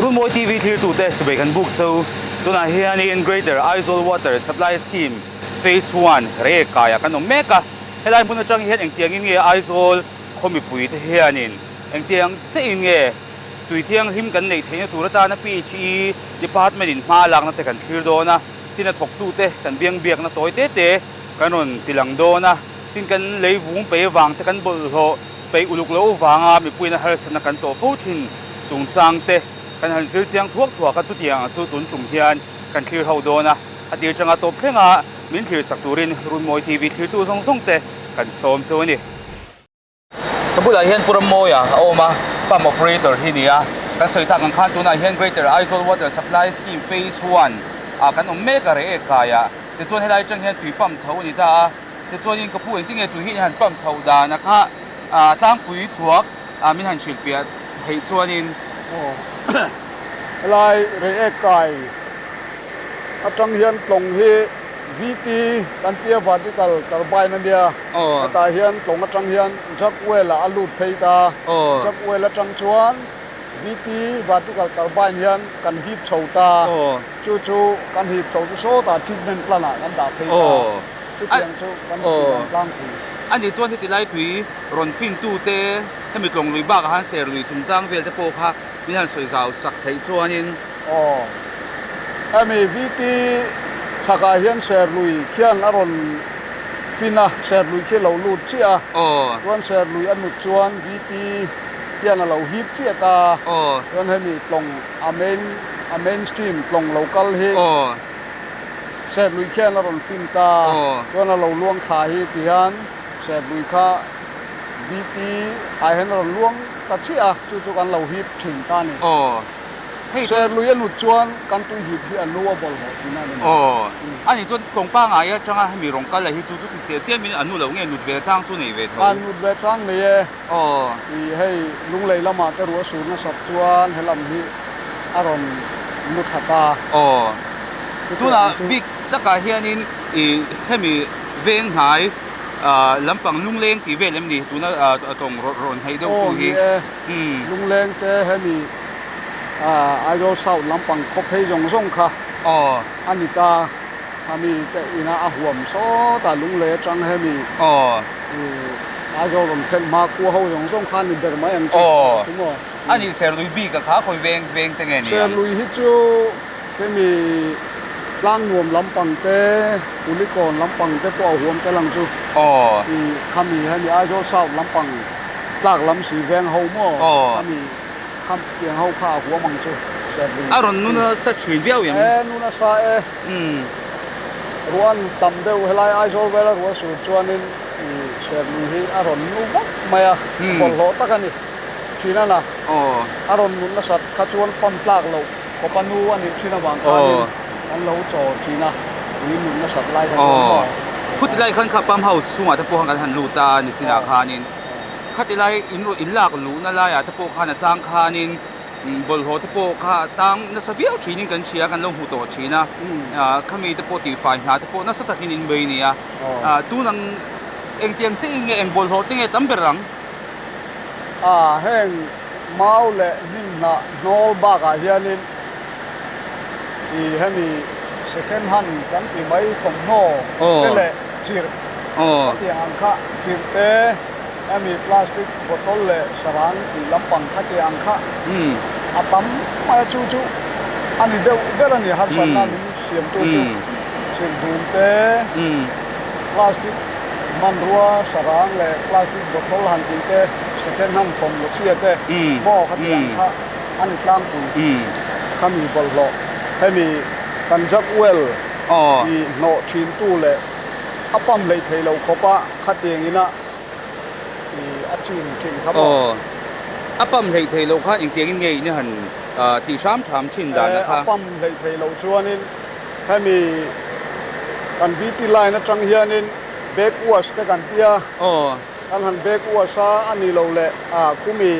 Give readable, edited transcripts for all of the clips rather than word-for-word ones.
Runmawi TV thlirtute chubei kan buk chu tunah hianin Greater Aizawl Water Supply Scheme Phase One Reiek kaiah kan awm mek a. Helai hmun atang hian engtiangin nge Aizawl khaw mipuite hianin engtiang chiahin nge tui thianghlim kan neih theihna tur atana PHE Department in hma lakna te kan thlir dawn a, tin a thawktute kan biang biakna tawi te te kan rawn tilang dawn a, tin kan lei vung pei avang te kan bawlhhlawh peih uluk loh avanga mipuiin a harsatna kan tawh fo thin chungchang te kan han zir chiang thuak thuak a, chutiang chu tun tum hian kan thlir ho dawn a, a tir changa tawp thlenga min thlir sak turin Runmawi TV thlirtu zawng zawng te kan sawm chu a ni. Ka bulah hian Pu Rammawia a awm a, pump operator hi ni a, kan sawi tak ang khan tunah hian Greater Aizawl Water Supply Scheme Phase One ah kan awm mek a reh ek kaiah tichuan helai atang hian tui pump chho a ni ta a, tichuanin ka pu engtinge tui hi in han pump chhoh dan a kha tlangpui thuak min han hrilhfiah theih chuanin. Aw helai reh ek kai atang hian tlawng hi VT kan tia vertical turbine a nia. Hetah hian tlawng atang hian jug well ah a lut phei ta. Jug well atang chuan VT vertical turbine hian kan hip chho ta. Chu chu kan hip chho chu sawtah treatment plant ah kan dah phei ta. Chutiang chu kan tih dan tlangpui. A nih chuan heti lai tui rawn fin tu te hemi tlawng lui bakah han ser lui chungchang vel te pawh kha min han sawi zau sak theih chuanin. Aw. Hemi VT chhakah hian Serlui khian a rawn fin a, Serlui khi a lo lut chiah a. Aw. Chuan Serlui a nut chuan VT hian a lo hip chiah ta. Aw. Chuan hemi tlawng a main a main stream tlawng lo kal hi. Aw. Serlui khian a rawn fin ta. Aw. Chuan a lo luang thla hi ti hian Serlui kha VT ah hian a rawn luang ta chiah a, chu chu kan lo hip thin ta a ni. Aw. Hei Sir, lui a nut chuan kan tui hip hi a nu a bawlhhlawh thin a ni maw? Aw, a nih chuan tlawng pangai atanga hemi rawng kal la hi chu chuti teh chiamin a nu loh nge nut ve chang chu nei ve tho? A nut ve chang nei e. Aw. I hei lunglei lamah te ruah sur nasat chuan helam hi a rawn nu thla ta. Aw. Tunah bik takah hianin i hemi veng hnai lampang lungleng tih vel em ni tuna tlawng rawn hnaih deuh tu hi? Aw ni e. Lungleng te hemi Aizawl South lampang khaw phei zawng zawng kha a ni ta. Khami te ina a huam sawt a, lunglei atang hemi Aizawl rawn thlen hma khua ho zawng zawng kha a ni ber mai ang chu chu maw. A nih Serlui bik a kha khawi veng veng te nge ni ang? Serlui hi chu hemi Tlangnuam lampang te, Kulikawn lampang te pawh a huam tel ang chu. Khami hemi Aizawl South lampang tlak lam si veng ho maw khami. Kham tiang ho kha a huam ang chu Serlui. A rawn nun a sa thin viau em? E, nun a sa e. Ruah an tam deuh helai Aizawl vela ruah sur chuanin i Serlui hi a rawn nu vak mai a, bawlhhlawh tak a ni thin a na. A rawn nun nasat kha chuan pam tlak loh khawpa nu a nih thin avang khanin an lo chaw thin a, ui nun nasat lai kha chuan maw. Khuti lai khan kha pump house chhungah te pawh khan kan han lut a nichinah khanin. Khati lai in rawh in lak luhna laiah te pawh khan a chang khanin bawlhhlawh te pawh kha a tang nasa viau thinin kan hria kan lo hmu tawh thin a, khami te pawh tihfai hna te pawh nasa takin in bei nia. Tun ang engtiang chiah in nge eng bawlhhlawh te nge tam ber ang? A, heng mau leh hnim hnah hnawl bakah hianin i hemi second hand kan ti mai thawmhnaw te leh chirh khatiang ang kha chirh te hemi plastic bottle leh sarang tih lampang kha tih ang kha a tam mai a, chu chu a ni deuh ber a ni harsatna min siamtu chu chirh dum te plastic hmanrua sarang leh plastic bottle han tih te second hand thawmhnaw chhia te maw kha tih ang kha a ni tlangpui khami bawlhhlawh hemi kan jug well i hnawh thin tu leh a pump hleih theih loh khawp a khatiang ina i a chin thin kha maw. Aw, a pump hleih theih loh khan engtiang in nge in han tih hram hram thin dan a kha. A pump hleih theih loh chuanin hemi kan VT line atang hianin back wash te kan tia. Aw. Kan han back wash a, a ni lo leh khumi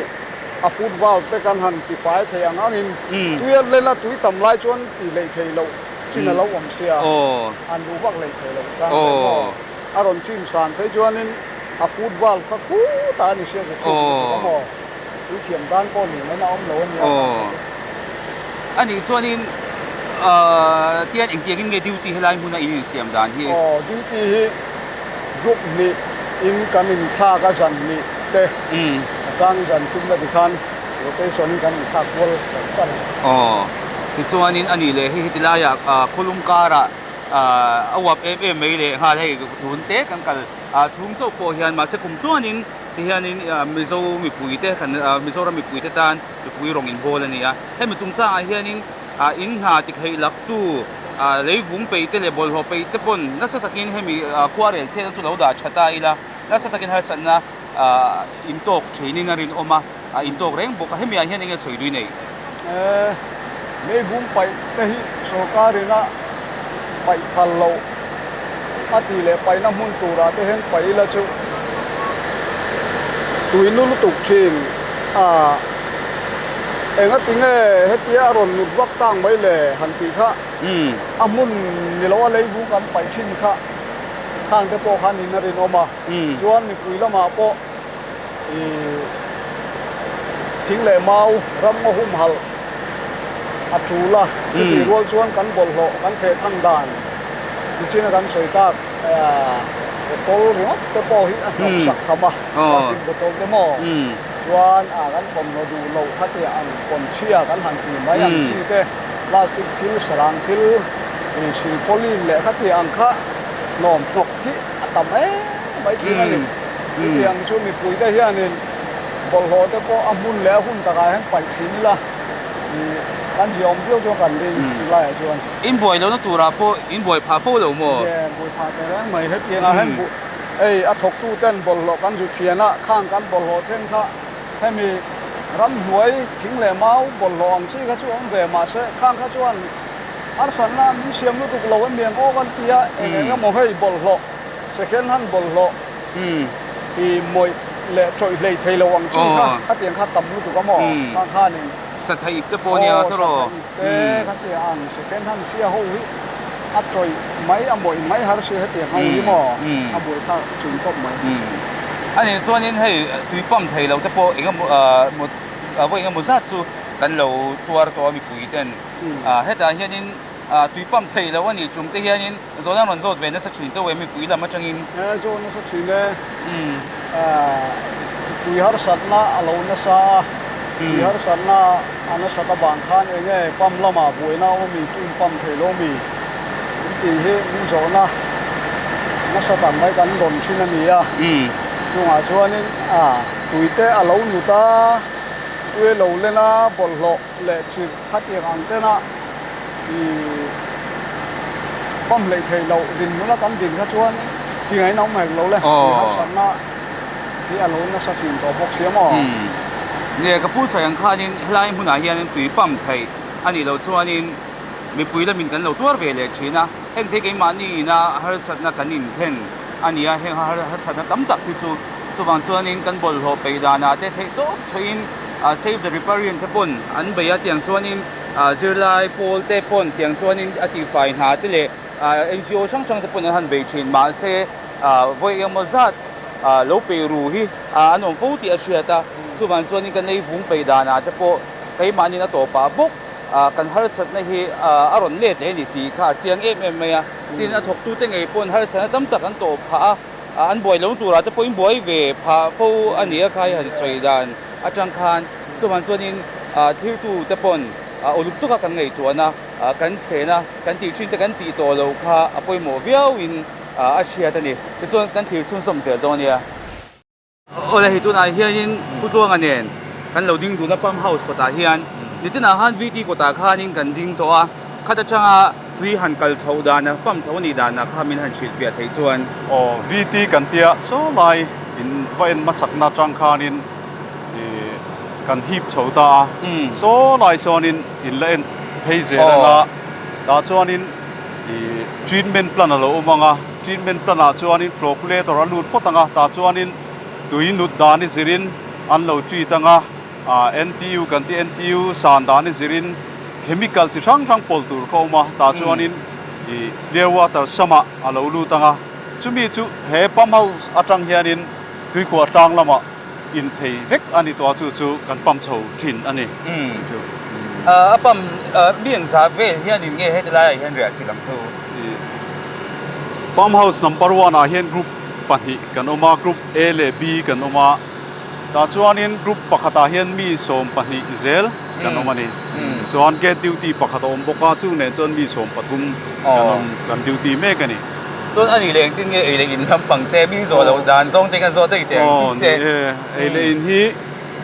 a foot valve te kan han tifai thei ang angin tui a len a, tui tam lai chuan tih hleih theih loh chin a lo awm sia, an duh vak hleih theih loh chang leh maw? A rawn chim san phei chuanin a foot valve kha khutah a ni sia ka khum lutuk a maw? Tui thiam dan pawh ni mai na awm lo a nia vang kha chu. A nih chuanin tian engtiangin nge duty helai hmuna in insiam dan hi? Aw, duty hi group hnih in kan inthlak a zan hnih te a chang zan thumna tikhan rotation in kan inthlak kual char char a. Aw, tichuanin a nih leh hei heti laiah khawlum karah a uap em em mai leh nghal hei tun te kan kal chhung chauh pawh hian mahse kum tluanin tihianin Mizo mipuite kan Mizoram mipuite tan mipui rawng inbawl a ni a. Hemi chungchangah hianin in hna tikheih laktu leivung peih te leh bawlhhlawh peih te pawn nasa takin hemi khuarel chhiatna chu lo dah tha ta ila, nasa takin harsatna intawk thinin a rinawm a, intawk reng bawk a. Hemi ah hian enge sawi dui nei? Leivung paih te hi sorkarin a paih phal loh a tih leh paihna hmun turah te hian paih ila chu tui nu lutuk thin a. Engati nge hetia a rawn nut vak tang mai le han tih kha a hmun ni lo a leivung kan paih thin kha khang te pawh khan in a rinawm a, chuan mipui lamah pawh ih thing leh mau ram ngaw humhalh a tul a, chutih rual chuan kan bawlhhlawh kan theh thang dan nichin a kan sawi tak bottle ringawt te pawh hi a hnawk sak tham a, plastic bottle te maw. Chuan a kan thawmhnaw duh loh kha te ang pawnchhia kan han ti mai ang chi te, plastic thil, sarang thil, silpauline leh kha ti ang kha hnawm hnawk hi a tam em mai thin a ni. Chutiang chu mipui te hianin bawlhhlawh te pawh a hmun leh a hun takah hian paih thin ila kan ziaawm viau chuan kan ring laiah chuan. In buai lohna turah pawh in buai phah fo lo maw? Nge buai phah teh reng mai hetiangah hian buh. Hei a thawktu ten bawlhhlawh kan zu thian a, khang kan bawlhhlawh then kha hemi ramhnuai thing leh mau bawlhhlawh ang chi kha chu awm ve mahse khang kha chuan harsatna min siam lutuk lo em miang aw kan ti a, eng eng emaw hei bawlhhlawh second hand bawlhhlawh i mawih leh tawih hlei thei lo ang chi kha khatiang kha tam lutuk a maw khang khanin Satha ip te pawh nia tawrh aw satha ip te khatiang ang second hand chhia ho hi A tawih mai, a mawih mai har si hetiang ho hi maw a buaithlak chung tawp mai. A nih chuanin hei tui pump thei lo te pawh eng emaw vawi eng emaw zat chu kan lo tuar tawh a mipui ten. Hetah hianin tui pump thei lo a nih tum te hianin zawhna an rawn zawt ve nasa thin chauh e mipui lam atangin. E zawt nasa thin e. Tui harsatna a lo nasa a, tui harsatna A nasat avang khan eng nge pump lamah buaina a awm i tun pump thei lo mi? Min tih hi min zawhna nasa tak mai kan rawn thin a ni a. Chungah chuanin a tuite a lo nut a, tui a lo len a, bawlhhlawh leh chirh khatiang ang tena i pump hleih theih loh dinhmun a kan din kha chuan tingain a awm hek lo le. Tui harsatna hi a lo nasa thin tawh bawk sia maw? Nge ka pu sawi ang khanin helai hmunah hianin tui pump theih a nih loh chuanin mipui lamin kan lo tuar ve leh thin a, heng thei keimahni ina harsatna kan inthlen a ni a, heng harsatna tam tak hi chu chuvang chuanin kan bawlhhlawh peih danah te theih tawp chhuahin Save the Riparian te pawn an bei a, tiang chuanin zirlai pawl te pawn tiang chuanin a tihfai hna te leh NGO hrang hrang te pawn an han bei thin mahse Vawi engemaw zat lo peih ru hi an awm fo tih a hriat a, chuvang chuanin kan lei vung peih danah te pawh keimahniin a tawpah bawk kan harsatna hi a rawn let leh a ni tih kha a chiang em em mai a. Tin, a thawktute ngei pawn harsatna tam tak an tawh phah a, an buai lo turah te pawhin buai ve phah fo a ni a kha i han sawi dan atang khan. Chuvang chuanin thiltute pawn uluk taka kan ngaihtuahna kan sen a, kan tih thin te kan tih tawh loh kha a pawimawh viauin a hriat a ni. Tichuan kan thlir chhunzawm zel dawn nia. Awle hei tunah hianin Pu Tluanga nen kan lo ding dun a Pump House kawtah hian nichinah khan VT kawtah khanin kan ding tawh a, khat atanga tui han kal chhoh dana pump chhoh a nih danah kha min han hrilhfiah theih chuan. Aw VT kan tia saw lai in va en hmasakna atang khanin ih kan hip chho ta a, saw lai sawnin in la en phei zel anga tah chuanin Ih treatment plant a lo awm ang a, treatment plant ah chuanin flocculator a lut phawt ang a, tah chuanin tui nut dan i zirin an lo treat ang a, ah NTU kan tih NTU san dan i zirin chemical chi hrang hrang pawlh tur kha a awm a, tah chuanin ih clear water samah a lo lut ang a, chumi chu he pump house atang hianin tuikhuah tlang lamah in thei vek a ni tawh a, chu chu kan pump chho thin a ni. Chu. A pump mi engzah vel hianin nge heti laiah hian riah chilh ang chu? Pump house number one ah hian group pahnih kan awm a, group A leh B kan awm a. Tah chuanin group pakhatah hian mi 12 zel kan awm a ni. Chuan gate duty pakhat a awm bawk a, chu nen chuan mi 13 kan awm, kan duty mek a ni. Chuan a nih leh engtin nge ei leh in lampang te mi zawh loh dan zawng che kan zawh daih teh ang che. Aw ni e, ei leh in hi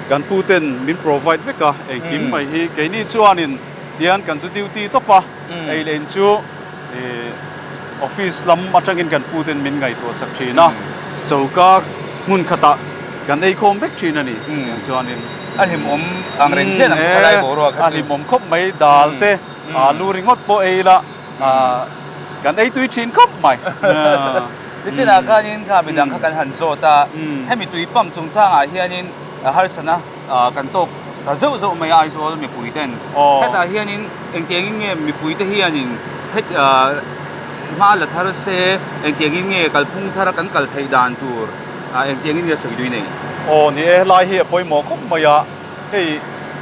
kan pu ten min provide vek a, engkim mai hi keini chuanin tian kan zu duty tawp a, ei leh in chu Office lam atangin kan pu ten min ngaihtuah sak thin a, choka hmun khatah kan ei khawm vek thin a ni tiang chuanin. A hlimawm ang reng hian ang chu khalai boruak kha chu. A hlimawm khawp mai, dal te, alu ringawt pawh ei ila kan ei tui thin khawp mai. Nichinah khanin kha midang kha kan han zawt a, hemi tui pump chungchangah hianin harsatna kan tawk ta zeuh zeuh mai a Aizawl mipui ten. Hetah hianin engtiangin nge mipui te hianin het hma la thar se, engtiangin nge kalphung thara kan kal theih dan tur engtiangin nge sawi dui nei? Aw ni e, helai hi a pawimawh khawp mai a, hei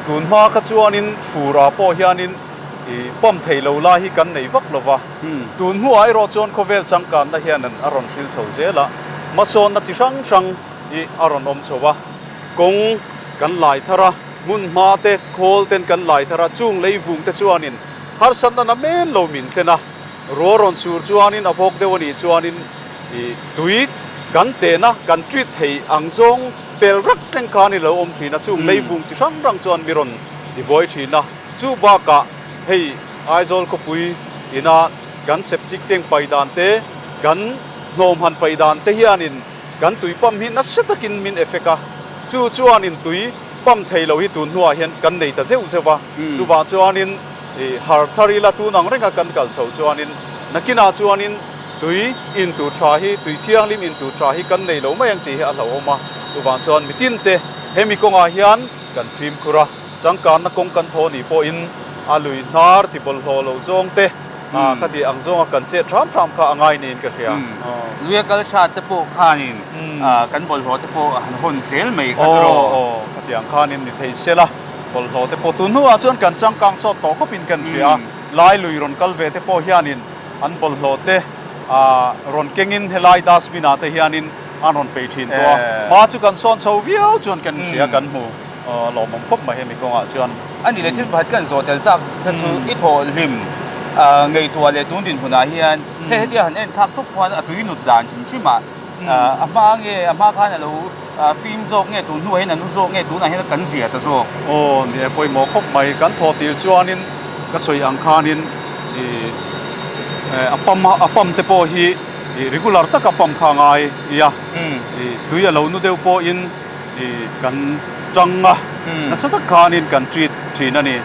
tun hma kha chuanin furah pawh hianin ih pump thei lo lai hi kan nei vak lo va, tun hnuah erawh chuan khawvel changkanna hian a rawn hril chho zel a, hmasawnna chi hrang hrang hi a rawn awm chho a. Kawng kan lai thar a, hmun hma te, khawl ten kan lai thar a, chung lei vung te chuanin harsatna na men lo min thlen a, ruah rawn sur chuanin a bawk deuh a nih chuanin ih tui kan tehna kan treat thei ang zawng pel rak thleng khan i lo awm thin a, chung lei vung chi hrang hrang chuan mi rawn tibuai thin a, chu bakah hei Aizawl khawpui ina kan septic tank pai dan te, kan hnawm han pai dan te hianin Kan tui pump hi nasa takin min effect a, chu chuanin tui pump thei lo hi tun hnuah hian kan nei ta zeuh zeuh a, chuvang chuanin har thar ila tun ang renga kan kal chho chuanin nakinah chuanin tui in tur tha hi, tui thianghlim in tur tha hi kan nei lo mai ang tih hi a hlauhawm a, chuvang chuan mitin te hemi kawngah hian kan fimkhur a, changkanna kawng kan thaw nih pawhin a lui hnar ti bawlhhlawh lo zawng te. Kha tih ang zawnga kan chet hram hram kha a ngai niin ka hria. Luia kal hrat te pawh khanin kan bawlhhlawh te pawh han hawn zel mai kha tawh. Aw, khatiang khanin ni thei se la, bawlhhlawh te pawh tun hnuah chuan kan changkang sawt tawh khawpin kan hria. Lai lui rawn kal ve te pawh hianin an bawlhhlawh te rawn kengin helai dustbin ah te hianin an rawn pei thin tawh a. Hma chu kan sawn chho viau chuan kan hria kan hmu. Lawmawm khawp mai hemi kawngah chuan. A ni leh thil pakhat kan zawh tel chak che chu i thawh hlim ngaihtuah leh tun dinhmunah hian hei hetia han en thlak tawp khuan a tui nut dan hrim hrim ah a hma nge a hma khan a lo fim zawk nge tun hnuah hian a nu zawk nge tunah hian a kan zia ta zawk. Aw ni e pawimawh khawp mai kan thawh tir chuanin ka sawi ang khanin ih a pump a pump te pawh hi ih regular taka pump kha a ngai nia ih tui a lo nu deuh pawhin Ih kan tang a, nasa tak khanin kan treat thin a ni.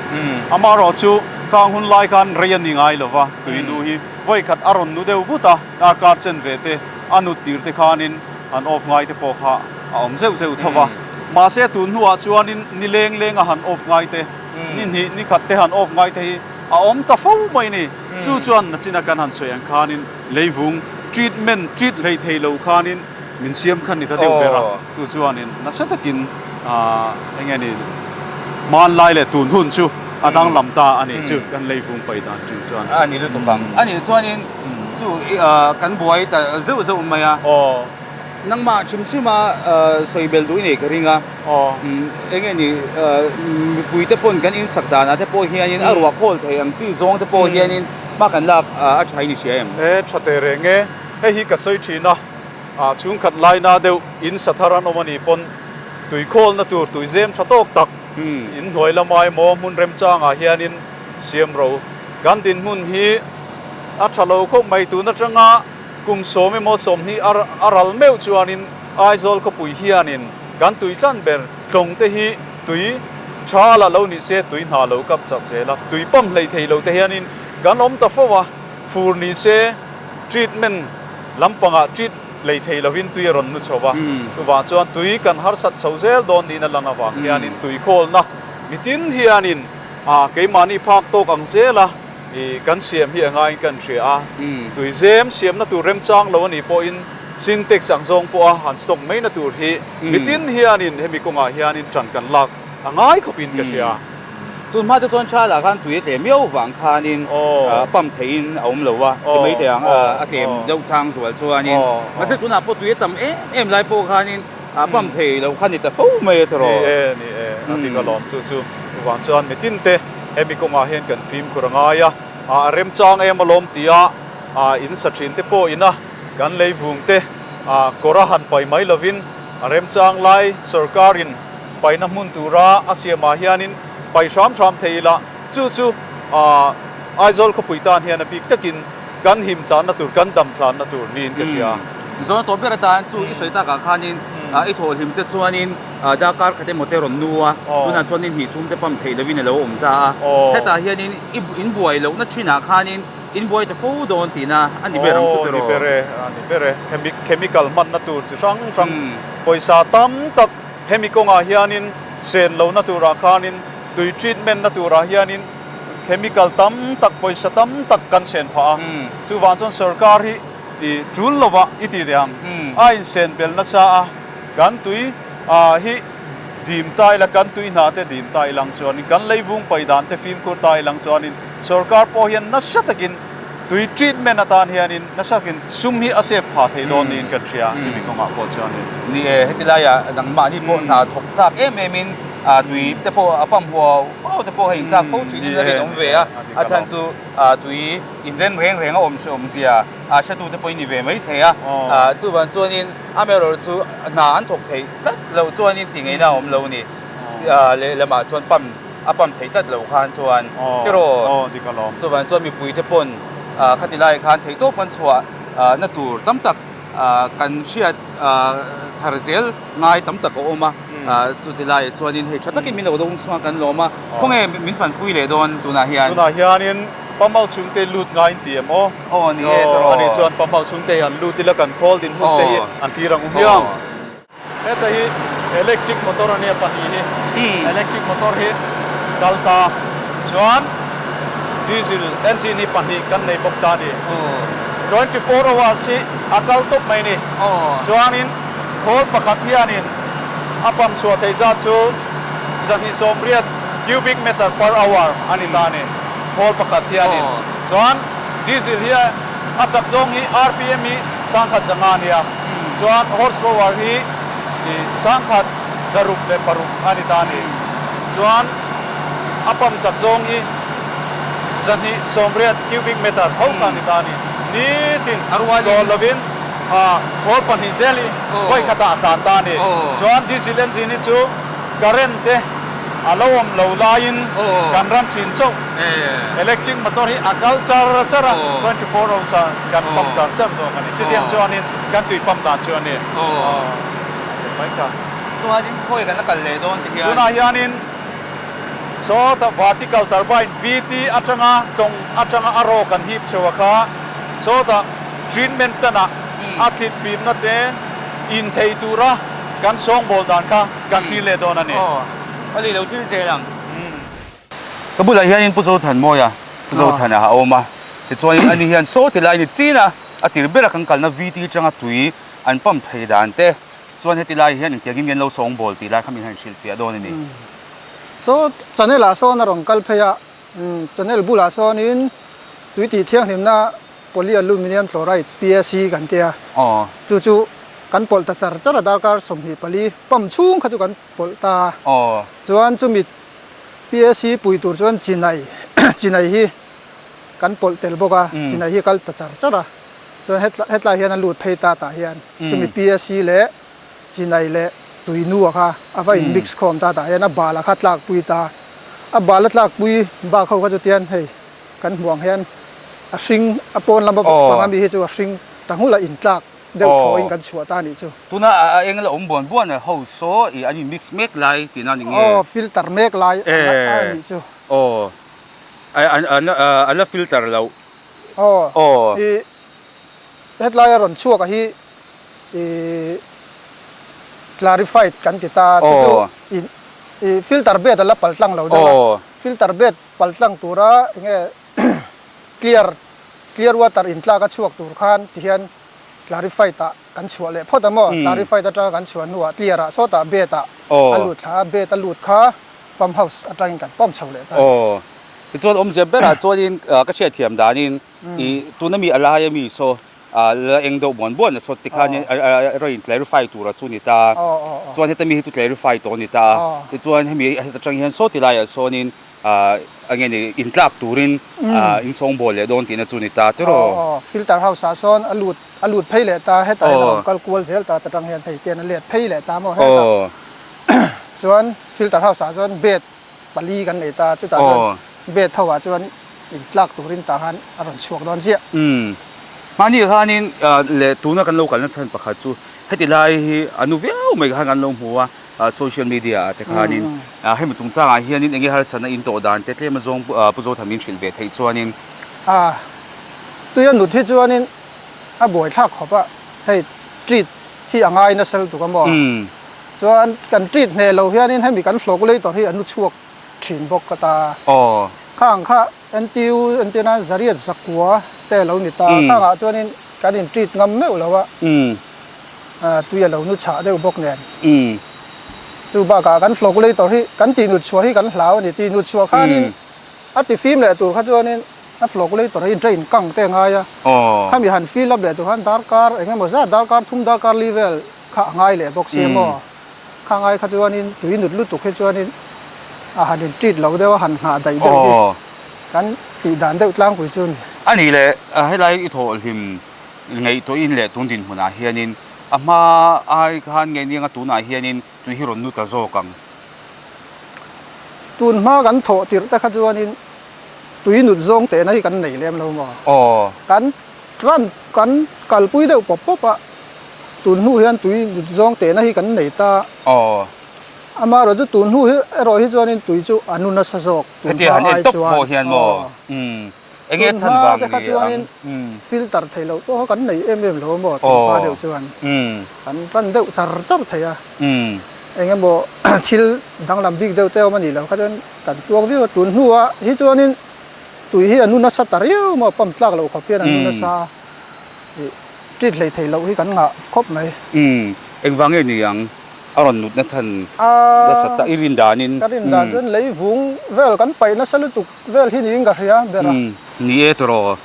Amaherawhchu khang hun lai khan rei a ni ngai lo va, tui nu hi vawi khat a rawn nu deuh vut a, darkar chen ve te a nut tir te khanin han off ngai te pawh kha a awm zeuh zeuh tho va. Mahse tun hnuah chuanin ni leng leng a han off ngai te, ni hnih ni khat te han off ngai te hi a awm ta fo mai ni. Chu chuan nachina kan han sawi ang khanin leivung treatment treat hlei thei lo khanin Min siam kha ni ta deuh ber a, chu chuanin nasa takin eng nge ni hmanlai leh tun hun chu a danglam ta a nih chu kan leivung pai dan chu chuan. A ni lutuk ang. A nih chuanin chu kan buai ta zeuh zeuh mai a. Nangmah hrim hrim a sawi bel duh i nei ka ring a. Eng nge ni mipui te pawn kan insak danah te pawh hianin a ruah khawl thei ang chi zawng te pawh hianin hma kan lak a tha in i hria em? E tha teh reng e. Hei hi ka sawi thin a. Ah chhungkhat laina deuh in sa thar an awm a nih pawn tui khawlna tur tui zem tha tawk tak in hnuai lama emaw hmun remchangah hianin siam ro kan dinhmun hi a tha lo khawp mai tun atanga kum sawm emaw 20 a ral meuh chuanin Aizawl khawpui hianin kan tui tlan ber tlawng te hi tui tha la lo ni se tui hna lo kap chak zel a tui pump hlei thei lo te hianin kan awm ta fo a fur ni se treatment Lampangah treat lei thei lovin tui a rawn nu chho va, chuvang chuan tui kan harsat chho zel dawn niin a lang avang hianin tui khawlna mitin hianin keimahni phak tawk ang zela kan siam hi a ngaiin kan hria a, tui zem siamna tur remchang lo a nih pawhin Sintex ang zawng pawha han stock maina tur hi mitin hianin hemi kawngah hianin ṭan kan lak a ngai khawpin ka hria. Tun hma te chuan thala khan tui a tlem miau vang khanin pump theihin a awm lo a, ti mai thei ang a tlem deuh chang zual chuanin. Mahse tunah pawh tui a tam em em lai pawh khanin pump thei lo kha ni ta fo mai a tawrh. Ni e, ni e, a dik alawm chu chu. Chuvang chuan mitin te hemi kawngah hian kan fimkhur a ngai a, a remchang em alawm tia in sa thin te pawh ina kan leivung te kawr a han pai mai lovin a remchang lai sorkarin paihna hmun tura a siamah hianin pai hram hram thei ila, chu chu Aizawl khawpui tan hian a bik takin kan him tlanna tur, kan dam tlanna tur niin ka hria. Mizoram tawp ber atan chu i sawi takah khanin i thawhhlim te chuanin darkar khat emaw te rawn nu a, tunah chuanin hnih thum te pump theih lovin a lo awm ta a. Hetah hianin i inbuai lohna thinah khanin inbuai ta fo dawn tihna a ni ber ang chu tiraw? Aw, ni ber e, a ni ber e. Chemical hmanna tur chi hrang hrang pawisa tam tak Hemi kawngah hianin sen lohna turah khanin tui treatment na turah hianin chemical tam tak pawisa tam tak kan sen phah a, chuvang chuan sorkar hi i tul lovah i ti teh ang, a insen bel nasa a, kan tui hi dim ta ila kan tui hna te dim ta ilang chuanin kan leivung pai dan te fimkhur ta ilang chuanin sorkar pawh hian nasa takin Tui treatment atan hianin nasa takin sum hi a save pha thei dawn niin kan hria, chumi kawngah pawh chuanin. Ni e, heti laiah nangmahni pawh hna thawk chak em emin tui te pawh a pump huau huau te pawh hei inchak fo thin in a rinawm ve a, a chhan chu tui inren reng reng a awm hre awmzia hretu te pawh in ni ve mai thei a, chuvang chuanin amaherawhchu chu hna an thawk theih tlat loh chuanin tih ngaihna a awm lo a ni, lehlamah chuan pump a pump theih tlat lo khan chuan tiraw chuvang chuan mipui te pawn khati lai khan theihtawp kan chhuah na tur tam tak kan hriat thar zel ngai tam tak a awm a, chuti lai chuanin hei tha takin min lo dawng chhuak kan lawm a, khawnge min fanpui leh dawn tunah hian? Tunah hianin Pamhau chhungte lut ngai in ti em aw? Aw ni e tiraw. Ani chuan Pamhau chhungte hi an lut ila kan khawl dinhmun te hi an tir ang u hiang. Heta hi electric motor a nia pahnih hi electric motor hi kal ta chuan diesel engine hi pahnih kan nei bawk ta a ni. 24 hours hi a kal tawp mai a ni. Chuanin khawl pakhat hianin a pump chhuah theih zat chu 280 cubic meter per hour a ni ta a ni khawl pakhat hianin. Chuan diesel hi a chak zawng hi rpm hi 1500 a nia. Chuan horse power hi 1606 a ni ta a ni. Chuan a pump chak zawng hi 280 cubic meter tho kha a ni ta a ni. Nitin chawl lovin khawl pahnih zel hi vawi khatah a tlan ta a ni. Chuan diesel engine hi chu current te a lo awm lo laiin kan ran thin chauh. Electric motor hi a kal char char a, 24 hours a kan pump char char zawk a ni. Chutiang chuanin kan tui pump dan chu a ni. Mai kha. Chuanin khawi kan la kal leh dawn ti hian. Tunah hianin sawta vertical turbine VT atanga tlawng atanga a raw kan hip chho a kha sawta treatment plant ah a thlit fimna te in thei tura kan sawngbawl dan kha kan thlir leh dawn a ni. A lei lo thlir zel ang. Ka bulah hianin Pu Zothanmawia, Pu Zothana a awm a, tichuanin ani hian saw ti lai ni chin a, a tir bera kan kalna VT atanga tui an pump phei dan te chuan heti lai hian engtiangin nge an lo sawngbawl tih lai kha min han hrilhfiah dawn a ni. Saw channel ah sawn a rawn kal phei a, channel bulah sawnin tui tih thianghlimna polyaluminium chloride, PAC, kan ti a, chu chu kan pawlh ta char char a, darkar 24 pump chhung kha chu kan pawlh ta a, chuan chumi PAC pui tur chuan chinai chinai hi kan pawlh tel bawk a, chinai hi a kal ta char char a, chuan hetlai hian a lut phei ta tah hian chumi PAC leh chinai leh tui nu a kha a va in mix khawm ta tah hian a bal a kha tlak pui ta, a bal a tlak pui bak ho kha chu tian hei kan hmuh ang hian a hring a pawn lama panga mi hi chu a hring ta nghulh a in tlak. deuh thaw in kan chhuah ta a nih chu. Tuna a eng la awm buan buan a ho saw i an in mix mek lai tihna a ni nge? Aw filter mek lai a nih chu. Aw an la filter loh. Aw i hetlai a rawn chhuak a hi i clarified kan ti ta chu chu i filter bed a la pal tlang lo deuh a, filter bed pal tlang tura enge clear Clear water in tlak a chhuak tur khan ti hian clarified ah kan chhuah leh phawt a maw? Clarified atanga kan chhuah hnuah clear ah sawtah bed ah a lut thla a, bed a lut kha pump house atangin kan pump chho leh ta. Aw. Tichuan awmzia berah chuanin ka hriatthiam danin i tuna mi a laia mi saw la eng deuh buan buan a saw tikhan a rawn in clarify tura chu ni ta. Chuan heta mi hi chu clarify tawh a ni ta. Tichuan hemi heta tang hian saw ti laiah sawnin eng nge ni intlak turin insawngbawl leh dawn tihna chu ni ta tiraw. Aw filter house ah sawn a lut a lut phei leh ta hetah hian a rawn kal kual zel ta ta tang hian hei tian a let phei leh ta maw hetah chuan filter house ah chuan bed pali kan nei ta chutah chuan bed ho ah chuan in tlak turin tah khan a rawn chhuak dawn chiah. Umm mahni khanin leh tuna kan lo kalna chhan pakhat chu heti lai hi a nu viau mai khan kan lo hmu a social media ah te khanin hemi chungchangah hianin enge harsatna in tawh dan te tlem azawng Pu Zotham in hrilh ve theih chuanin. A tui a nut hi chuanin a buaithlak khawp a hei treat hi a ngai nasa lutuk a maw? Chuan kan treat hneh lo hianin hemi kan floculator hi a nu chhuak thin bawk ka ta. Kha ang kha NTU entirna zariat zakua te a lo ni ta. Kha angah chuanin kan in treat ngam meuh lo a, tui a lo nu chhah deuh bawk nen. Chu bakah kan floculator hi kan tih nut chhuah hi kan hlau a ni. Tih nut chhuah khanin a ti fim leh tur kha chuanin A floculator hi drain kang te a ngai a, khami han fill up leh tur khan darkar eng emaw zat darkar thum darkar li vel kha a ngai leh bawk sia maw. Kha ngai kha chuanin tui nut lutuk hi chuanin a han in treat lo deuh a, han nghah daih deuh hi kan tih dan deuh tlangpui chu a ni. A nih leh helai i thawh hlim ngaihtuahin leh tun dinhmunah hianin a hma ai khan nge nianga tunah hianin tui hi rawn nu ta zawk ang. Tun hma kan thawh tirh te kha chuanin tui nut zawng tehna hi kan nei lem lo maw? Aw. Kan ran kan kalpui deuh pawp pawp a, tun hnu hian tui nut zawng tehna hi kan nei ta. Aw. Amaherawh chu tun hnu hi erawh hi chuanin tui chu a nu nasa zawk tun Hetia hma han en ai tawp chuan. pawh hian maw? Aw. Umm. Enge Tun chhan hma vang te kha ni chuanin ang? Umm. filter theih loh pawh kha kan nei em em lo maw tun hma Aw. deuh chuan. Umm. Kan ran deuh char char thei a. Umm. Eng emaw thil danglam bik deuh te awm a nih loh kha chuan Kan tluang viau a, tun hnuah hi chuanin tui hi a nu nasa ta riau maw, pump tlak loh khawp hian a nu nasa a, ih treat hlei thei loh hi kan ngah khawp mai. Umm, engvang nge ni ang a rawn nutna chhan nasa ta i rin danin. Ka rin dan chuan lei vung vel kan paih nasa lutuk vel hi niin ka hria ber a. Umm, ni e tawraw,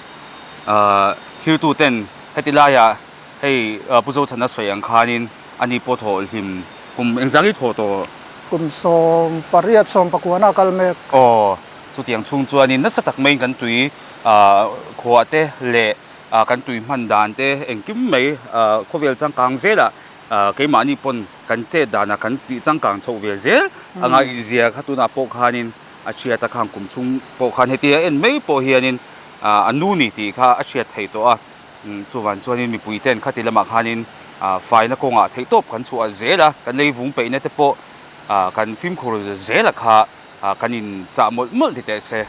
ah thiltu ten heti laiah Hei Pu Zothana sawi ang khanin ani pawh thawh hlim kum engzah nge thawh tawh? Kum 18 18 a kal mek. Aw, chutiang chhung chuanin nasa tak maiin kan tui khuah te leh kan tui hman dan te engkim mai khawvel changkang zelah keimahni pawn kan chet danah kan tih changkang chhoh ve zel anga inzia kha tunah pawh khanin a hriat a khang kum chhung pawh khan hetia en mai pawh hianin a nu ni tih kha a hriat theih tawh a. Chuvan chuanin mipui ten khati lamah khanin faina kawngah theihtawp kan chhuah zel a, kan lei vung peihna te pawh kan fimkhur zel a kha kan in chah mawlh mawlh ni teh se.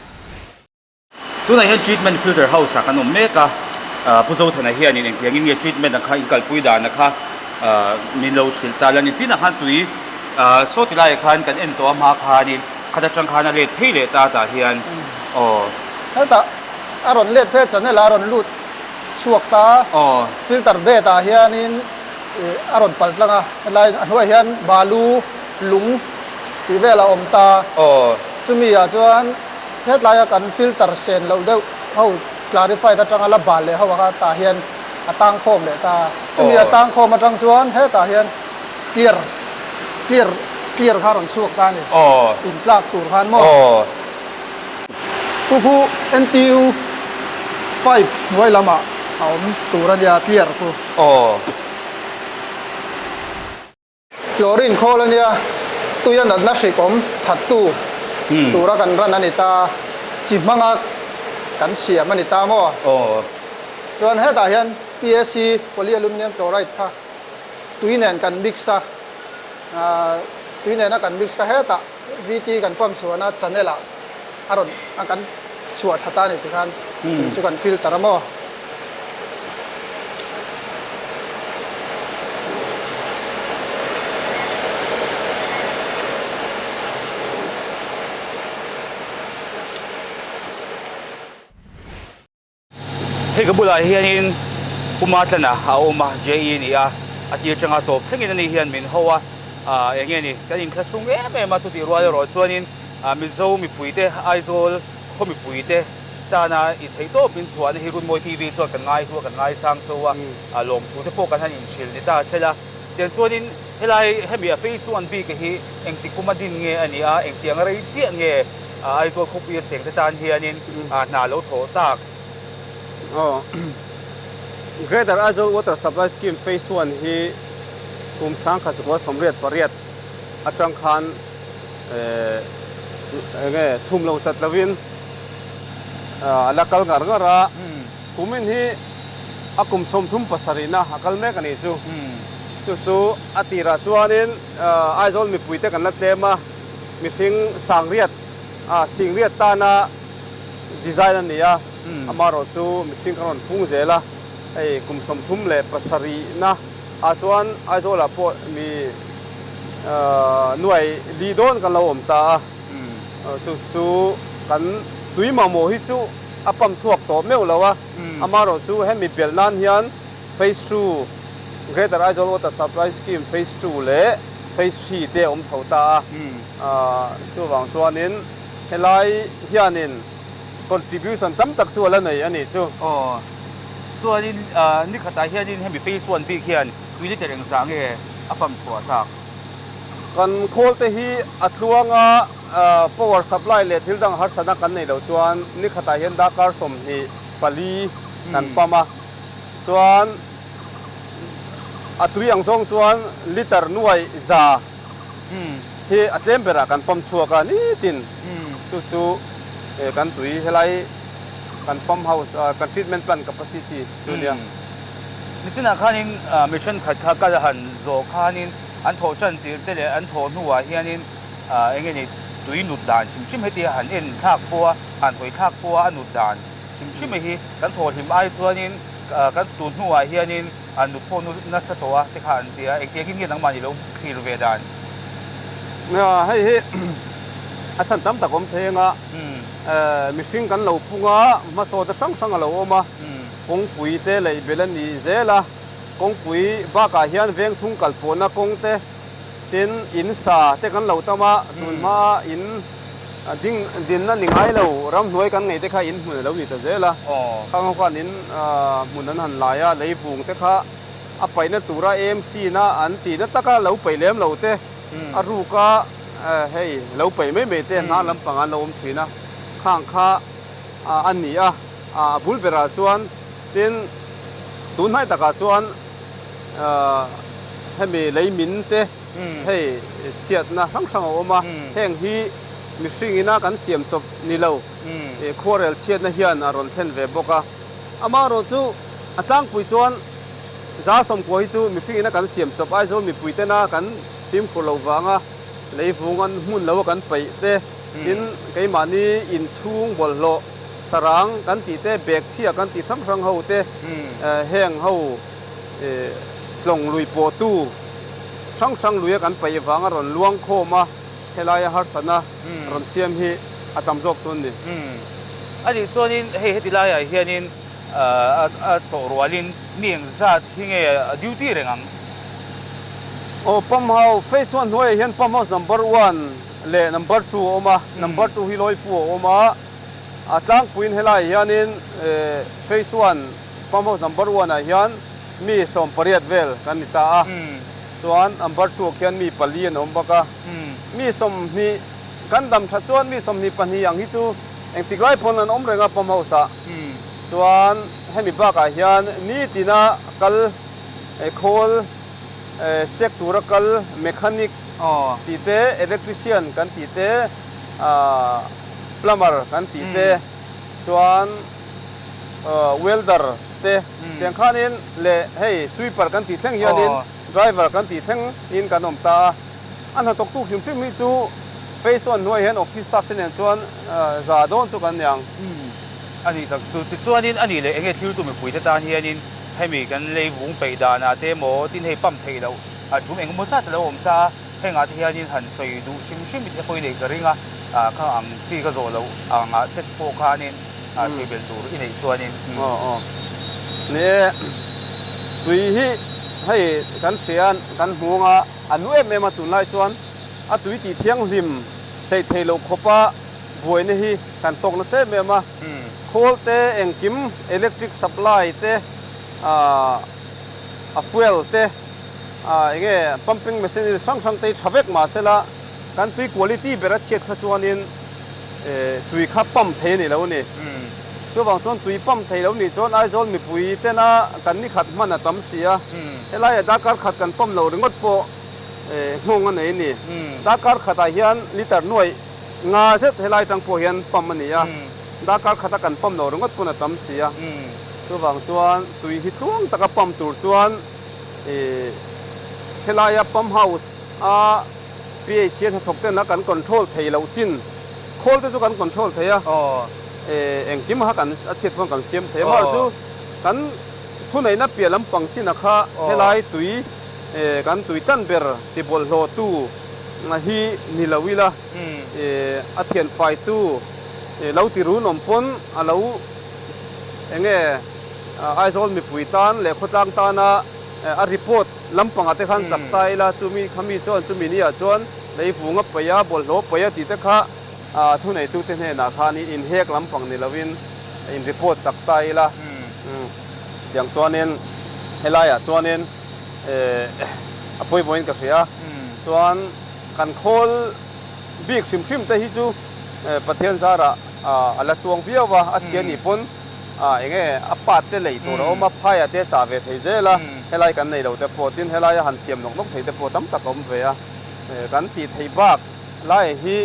Tunah hian treatment filter house ah kan awm mek a, Pu Zothana hianin engtiangin nge treatment ang kha in kalpui dan a kha min lo hrilh ta la ni. Chinah khan tui saw ti laiah khan kan en tawh a hma khanin khat atang khan a let phei leh ta tah hian aw. Hetah a rawn let phei a channel ah a rawn lut chhuak ta a, filter bed ah hianin ih a rawn pal tlang a, helai a hnuaiah hian balu lung tih vel a awm ta, chumi ah chuan hetlaia kan filter sen loh deuh ho clarified atanga la bal leh ho ah kha tah hian a tang khawm leh ta, chumi a tang khawm atang chuan hetah hian clear clear clear kha a rawn chhuak ta a ni, intlak tur khan maw. Tuhu NTU five hnuai lamah a awm tur a nia clear khu. Aw. Chlorine khawl a nia, tuia natna hrik awm thattu tura kan ran a ni ta, chi hmanga kan siam a ni ta maw? Aw. Chuan hetah hian PAC, polyaluminium chloride kha tui nen kan mix a, tui nena kan mix kha hetah VT kan pump chhuahna channel ah a rawn a kan chhuah thla ta a ni tikhan tui chu kan filter a maw. Hei ka bulah hianin Pu Matlana a awm a, JE a ni a, a tir atanga tawp thlengin ani hian min ho a. Eng nge ni, kan inthlahrung em em a, chutih rual erawh chuanin Mizo mipuite, Aizawl khaw mipuite tana i theih tawp min chhuahna hi Runmawi TV chuan kan ngaihlu a, kan ngaisang cho a, lawmthu te pawh kan han inhrilh ni ta sela. Tiang chuanin helai hemi a Phase One bik hi engti kuma din nge a nih a, engtiang rei chiah nge Aizawl khawpui a chengte tan hianin hna lo thawh tak? Aw, Greater Aizawl Water Supply Scheme Phase One hi kum 1988 atang khan enge chhum lo chat lovin a la kal ngar ngar a, kumin hi a kum 37 na a kal mek a nih chu. Chu chu a tirah chuanin Aizawl mipuite kan la tlem a, mihring sangriat, singriat tana design a ni a, amaherawh chu mihring kan rawn pung zel a, hei kum 37 na ah chuan Aizawlah pawh mi nuai li dawn kan lo awm ta a, chu chu kan tui mamawh hi chu a pump chhuak tawh meuh lo a, amaherawh chu hemi belh nan hian Phase Two, Greater Aizawl Water Supply Scheme Phase Two leh Phase Three te a awm chho ta a, chuvang chuanin Helai hianin contribution tam tak chu a la nei a nih chu. Aw. Chuanin ni khatah hianin hemi phase one bik hian tui liter engzah nge a pump chhuah tak? Kan khawl te hi a tluanga power supply leh thil dang harsatna kan neih loh chuan ni khatah hian darkar 24 kan pump a. Chuan a tui ang zawng chuan liter nuai za. Hi a tlem berah kan pump chhuak a nitin chu chu kan tui helai kan pump house kan treatment plant capacity chu nia. Nichinah khanin mi thenkhat kha kal han zawh khanin an thawh tan tir te leh an thawh hnuah hianin eng nge ni tui nut dan hrim hrim heti han en thlak pawh a han hawi thlak pawh a a nut dan hrim hrim hi kan thawh hlim ai chuanin kan tun hnuah hianin A nut pawh nu nasa tawh a te kha an ti a, engtiangin nge nangmah ni lo thlir ve dan? Nia, hei hi a chhan tam tak awm thei anga mihring kan lo pung a, hmasawta hrang hrang a lo awm a, kawngpui te leh bel a ni zel a, kawngpui bakah hian veng chhung kal pawhna kawng te, tin in sa te kan lo tam a, tun hmaa in ding dinna ni ngai lo ramhnuai kan ngei te kha in hmun a lo ni ta zel a, khang ho khan in hmun an han lai a, leivung te kha a paihna tura AMC na an tihna taka lo paih lem lo te, a ruka hei lo paih mai mai te hna lampang an lo awm thin a, khang kha a ni a, a bul berah chuan tin tunhnai takah chuan hemi lei min te hei chhiatna hrang hrang a awm a, heng hi mihring ina kan siam chawp ni lo khuarel chhiatna hian a rawn thlen ve bawk a. Amaherawh chu a tlangpui chuan 190 hi chu mihring ina kan siam chawp Aizawl mipui tena kan fimkhur loh vanga leivung an hmun lo a kan paih te, tin keimahni inchhung bawlhhlawh sarang kan tih te, bag chhia kan tih hrang hrang ho te heng ho tlawng lui pawhtu hrang hrang luia kan paih vanga rawn luang khawm a, helaia harsatna rawn siam hi a tam zawk chu an ni. A nih chuanin hei heti laiah hianin a chawh rualin mi engzat hi nge duty reng ang? Aw, pump house, phase one hnuaiah hian pump house number one leh number two a awm a, number two hi Lawipu a awm a, a tlangpuiin helaiah hianin phase one Pump house number one ah hian mi 18 vel kan ni ta a, chuan number two ah khian mi pali an awm bawk a, mi 20 kan dam tha chuan mi 22 ang hi chu engtik lai pawn an awm reng a pump house ah, chuan hemi bakah hian nitina kal khawl check tura kal mechanic tih te, electrician kan tih te, plumber kan tih te chuan. Welder te tiang khanin leh hei sweeper kan tih thleng hianin driver kan tih thleng in kan awm ta a. A hnathawktu hrim hrim hi chu phase one hnuaiah hian office staff te nen chuan za dawn chu kan ni ang. A nih tak chu. Tichuanin a nih leh enge thiltu mipui te tan hianin hemi kan lei vung peih danah te emaw tin hei pump theih loh a tum engemaw zat a lo awm ta a. Hengah te hianin han sawi duh hrim hrim i te pawh i neih ka ring a, kha ang chi ka zawh loh angah che pawh khanin sawi belh tur i neih chuanin. Aw aw. Ni e, tui hi hei kan hria kan hmung a, a lu em em a, tunlai chuan a tui tih thianghlim hleih theih loh khawpa buaina hi kan tawk nasa em em a, khawl te engkim electric supply te a fuel te eng nge pumping machinery hrang hrang te hi tha vek mahsela kan tui quality ber a chhiat kha chuanin tui kha pump thei a ni lo a ni. Chuvang chuan tui pump thei lo nih chuan Aizawl mipui tena kan ni khat hman a tam si a, helaiah darkar khat kan pump loh ringawt pawh nghawng a nei a ni. Darkar khatah hian litre nuaih nga zet helai atang pawh hian pump a ni a, darkar khata kan pump loh ringawt pawn a tam si a. Chuvang chuan tui hi tluang taka pump tur chuan helaia pump house a PH hian hnathawk ten a kan control thei loh chin khawl te chu kan control thei a, engkim kha kan a chhiat pawn kan siam thei a, amaherawhchu chu kan thuneihna piah lampang chin a kha helai tui kan tui tan ber ti bawlhhlawh tu hi ni lo ila a thian fai tu lo ti run awm pawn a lo enge Aizawl mipui tan leh khawtlang tana a report Lampangah te khan chak ta ila, chumi khami chuan chumi niah chuan lei vung a paih a, bawlhhlawh a paih a tih te kha thuneitute hnenah khan inhek lampang ni lovin in report chak ta ila. Tiang chuanin helaiah chuanin a pawimawhin ka hria. Chuan kan khawl bik hrim hrim te hi chu Pathian zarah a la tluang viau a, a chhia nih pawn Eng nge a part te lei tur a awm a, phaiah te a chah ve thei zel a, helai kan nei lo te pawh tin helaia han siam nawk nawk thei te pawh tam tak a awm ve a, kan tih theih bak lai hi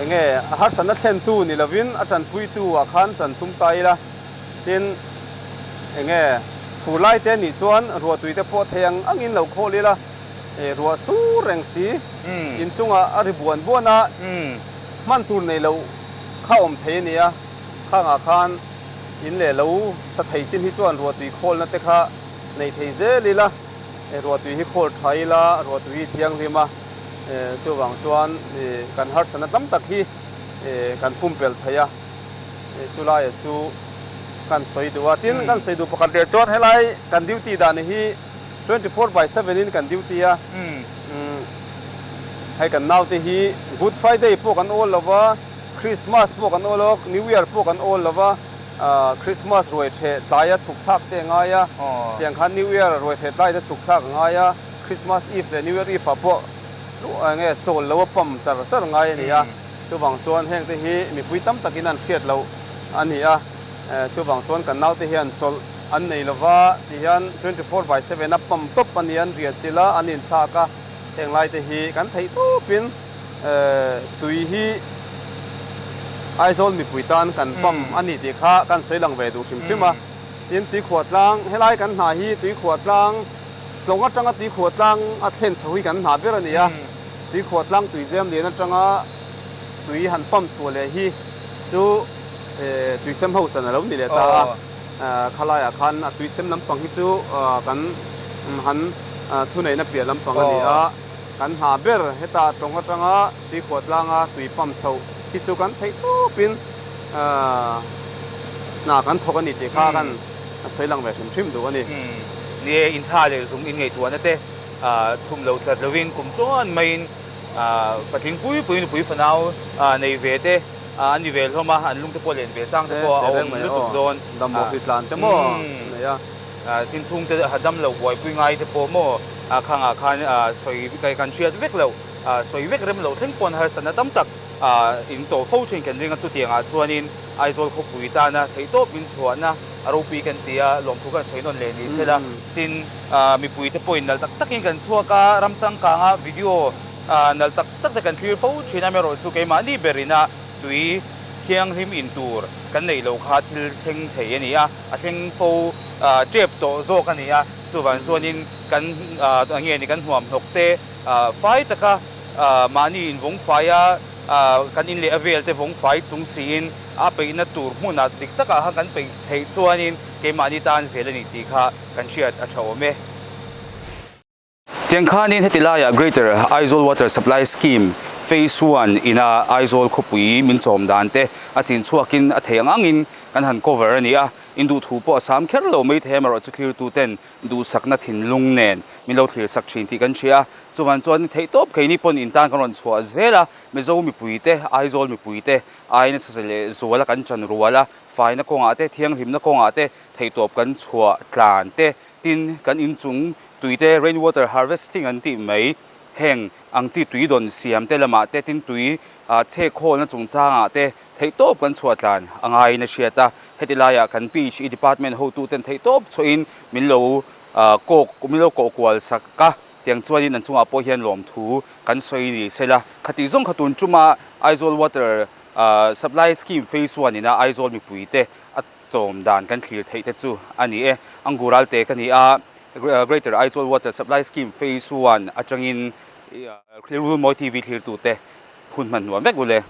eng nge a harsatna thlentu ni lovin a tanpuitu ah khan tan tum ta ila, tin eng nge fur lai te nih chuan ruahtui te pawh thei ang angin lo khawl ila, ruah sur reng si inchungah a ri buan buan a, hman tur nei lo. Kha awm thei a nia, khangah khan in leh lo sa thei chin hi chuan ruahtui khawlna te kha nei thei zel ila, ruahtui hi khawl tha ila, ruahtui hi thianghlim a, chuvang chuan kan harsatna tam tak hi kan pumpelh thei a, chulaia chu kan sawi duh a. Tin, kan sawi duh pakhat leh chuan helai kan duty dan hi 24/7 in kan duty a, Hei kan naute hi Good Friday pawh kan awl lo va, Christmas pawh kan awl lo, New Year pawh kan awl lo va, Christmas ruai ṭheh tlaia chhuk thlak te a ngai a, tiang khan New Year ruai ṭheh tlaite chhuk thlak a ngai a, Christmas Eve leh New Year Eve ah pawh eng nge chawl lo a pam char char ngai a ni a, chuvang chuan hengte hi mipui tam takin an hriat loh a ni a, chuvang chuan kan naute hian chawlh an nei lo va tihian 24/7 a pam tawp a ni, an riah chilh a, an inthlak a. Heng lai te hi kan theih tawpin tui hi Aizawl mipui tan kan pump a ni tih kha kan sawi lang ve duh hrim hrim a. Tin, tuikhuahtlang, helai kan hna hi tuikhuahtlang tlawng atanga tuikhuahtlang a thlen chho hi kan hna ber a ni a. Tuikhuahtlang tuizem lian atanga tui han pump chhuah leh hi chu tuisem ho chan a lo ni leh ta a. Khalaiah khan a tuisem lampang hi chu kan han Thuneihna piah lampang a ni a, kan hna ber heta tawng atanga tuikhuah tlanga tui pump chhoh hi chu kan theih tawpin hna kan thawk a ni tih kha kan sawi lang ve hrim hrim duh a ni. Ni e, intha leh zung inngaihtuahna te chhum lo chat lovin kum tluan maiin patling pui pui nupui fanau nei ve te an ni ve hlawm a, an lungte pawh len ve chang te pawh a awm lutuk dawn. Damdawi hritlan te maw nei a. Tin chhungte dam lo buaipui ngai te pawh maw khangah khan sawi kan hriat vek loh, sawi vek rem loh thleng pawn harsatna tam tak in tawh fo thin kan ring a, chutiangah chuanin Aizawl khawpui tana theihtawp min chhuahna a ropui kan ti a, lawmthu kan sawi nawn leh ni sela, tin mipui te pawhin nalh tak takin kan chhuak a, ram changkanga video nalh tak tak te kan thlir fo thin a, amaherawhchu keimahni berina tui thianghlim in tur kan neih loh kha thil thleng thei a ni a. A thleng fo tep tawh zawk a ni a, chuvang chuanin kan nge ni kan hnuam hnawk te fai taka mahni invawng faia kan in leh a vel te vawng fai chung siin a peihna tur hmunah dik takah khan kan peih theih chuanin keimahni tan zel a ni tih kha kan hriat a tha awm e. Tiang khanin heti laiah Greater Aizawl Water Supply Scheme Phase One ina Aizawl khawpui min chawm dan te a chin chhuakin a thei ang angin kan han cover a ni a. In duh thu pawh a sam kher lo mai thei a, amaherawhchu thlirtu ten duhsakna thinlung nen min lo thlir sak thin tih kan hria a. Chuvan chuan theihtawp keini pawn in tan kan rawn chhuah zel a, Mizo mipui te, Aizawl mipui te ai nasa leh zuala kan chan rual a, faina kawngah te, thianghlimna kawngah te theihtawp kan chhuah tlan te, tin kan inchung tui te rain water harvesting an tih mai heng ang chi tui dawn siam te lamah te tin tui chhe khawlna chungchangah te theihtawp kan chhuah tlan a ngaiin a hriat a. Heti laiah kan PHE department hotuten theihtawp chhuahin min lo kawk min lo kawh kual sak a, tiang chuanin an chungah pawh hian lawmthu kan sawi ni sela. Khatih zawng kha tun tuma Aizawl Water Supply Scheme Phase One ina Aizawl mipuite a chawm dan kan thlir theih te chu a ni e. Angur Alte ka ni a, Greater Aizawl Water Supply Scheme Phase One atangin Rulmawi TV thlirtute hun hman nuam vek u le.